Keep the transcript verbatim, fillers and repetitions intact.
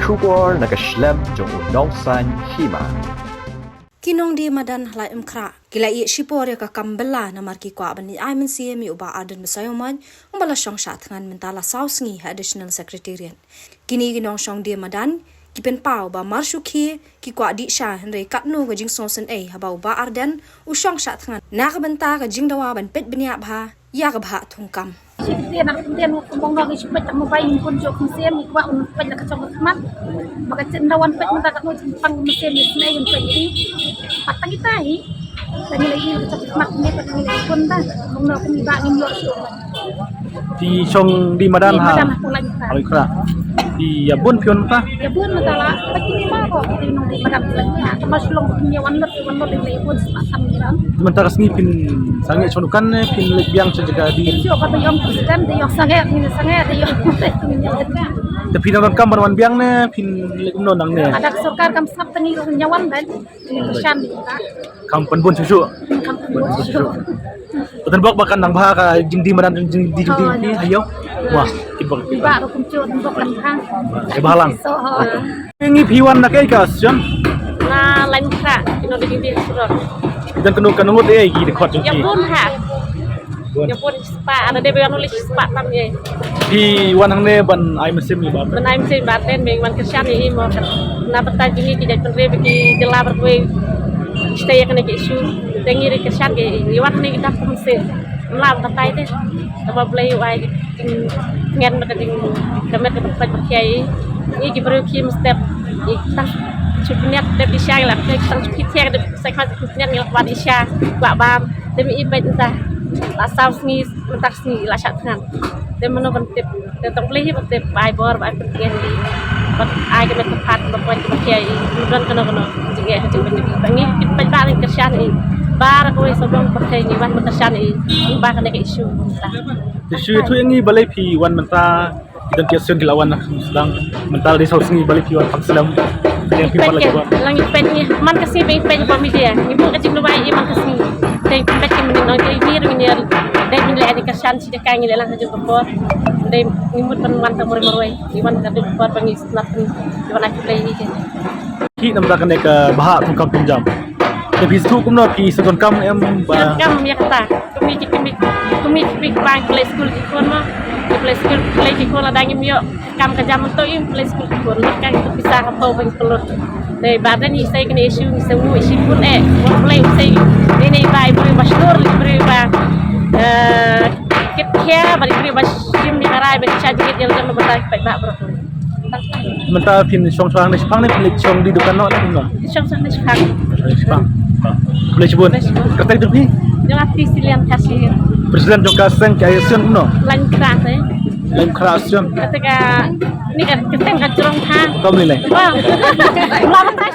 Khubor na ka shlem jong u Nongsaiñ Hima. Ki nongdie madan ha Laitumkhrah ki la ïeh shipor ïa ka kam bylla namar ki kwah ban ai mynsiem ïa u Bah Ardent Basaiawmoit, uba la shong shah thngan mynta la saw sngi ha Additional Secretariat. Kine ki nongshong die madan ki pynpaw ba mar shu khie ki kwah dih sha, hynrei katno ka jingsngewsynei haba u Bah Ardent u shong shah thngan na ka bynta ka jingdawa ban peit bniah bha ïa ka bhah thungkam. Shi ktien ar ktien, u kong nong i shi peit tang mobile, i bun jong ka mynsiem, i kwah un peit la ka jong ka khmat. Ba ka jingdawa ban peit mynta katno jingpang ka mynsiem, i snei un peit i. Pat tang ita hi. Tang i la i la ka jong ka khmat, ne pat tang i la i bun da. Kong nong kum i Bah ngim ïoh shuh. Phi shong die madan ha? Die madan ha Laitumkhrah. Laitumkhrah. Phi ïa bun phi wan mynta? Ïa bun mynta la. Peit kine baroh ki nongdie madan ha Laitumkhrah. Tang ba shu long kum ïa wan lut, wan lut ïa bun spah tam ïa ran. Mynta ka sngi phin sangeh shong dukan ne phin leit biang sha jaka die? Phin shu ka ba ïong president, da ïong sangeh, ngin sangeh, da ïong. Te phi nang donkam ban wan biang ne phin leit kumno nangne? Lada ka sorkar kam sngap tang ngi ruh ngin ïa wan ban. Ngin kyrshan di ka. Kam pynbun shuh shuh. Kam pynbun shuh shuh. Pynbok ba kan nang bha ka jingdie madan, jingdie jingdie. Oh, phi ha ïew. Wah, pynbok. Ba ruh kumjuh pynbok kan bha. Ïa bha lang. So, oh. Ngi phi wan na kaei ka station? Na Laitumkhrah, ino dei jingdie surok. Jan kano kano ngut ei ki dkhot jong phi? Ïa bun ha. Bun. Ïa bun spah, ada dei ba ïa nuli spah tam ye. Phi wan hangne ban ai mynsiem ïa Bah Ardent? Ban ai mynsiem Bah Ardent, ban kyrshan ïa i mo. Na batai jong ngi ki jaitbynriew ba ki jylla baroh kawei. Kita ïa kane ka issue. Te ngi ruh kyrshan ïa i. Ngi wan hangne ki dap kum se. Ym lah batai te. Te ba Blei u ai jingtngen bad ka jingkmen ka jingpait ba khia ïa i. Ngi ki briew khie mynstep. Ngi tang shu pynïap dep i sha ngi la pynïap, tang shu khie thiang dep sa khmat shu pynïap ngi la kwah i sha. Kwah bam. Te mi i peit mynta. La saw sngi. Mynta ka sngi la shah thngan. Te mano ban tip, te tang Blei hi ban tip, ba ai bor, ba ai pyntngen ïa i. Ba ai ka met ka phad, ba pynbeit ka ba khia ïa i. Ym don kano kano jingeh ha jingpynbeit. Ngi peit ba ngi kyrshan ïa i. Baroh kawei sawdong pyrthei ngi wan ban kyrshan ïa i. Ba kane ka issue mynta. Te shu ïathuh ïa ngi balei phi wan mynta. Ki don ki sien ki la wan na sdang. Mynta dei saw sngi balei phi wan phang slem. Ïa phi pala ki wan. Lang i peit ngi man ka sngi ba i peit ba media. Ngi buh ka jingduwai i man ka sngi. Te i peit ki mynnin nong te i ngi ruh ngi dei ngi leh ni ka shan shi da ka ngi leh lang ha jong ka por. Dei ngi mut ban wan ta mori moroi. Ngi wan ka jong ka por ba ngi snap ngi wan aki play i ke. Ki namta kane ka bhah thungkam pynjam. Te phi sngewthuh kumno, phi sngewthuh kam em ba? Kam ïa kata. Kumne ki, kumne, kumne ki phi ki bang play school ki khun mo. Ki play school, play ki khun lada ngim ïoh kam ka jam mynta ïa play school ki khun. Lut ka ki pisa ka pau ba ngi pynlut. Te ba den i sei kane issue ngi sngewthuh issue khun eh. Wa play sei. Ni ni ba i briew ba shlur, i briew ba, eh, kit khia, ba i briew ba shim ni ka rai ba ki sha jingit ïa lade ba ta ki peit ba bro. Mynta phin shong shong ne shipang ne phin leit shong die dukan noh ne kumno? Shong shong ne shipang. Shipang. Khublei shibun. Khublei shibun. Kyrteng jong phi? Jong nga Priscillian Khasi. President jong ka seng ka Association kumno? Laitumkhrah te. Laitumkhrah Association. Kata ka ni ka kyrteng ka jrong ha. Kam ni le. Ba. Ba ba ta.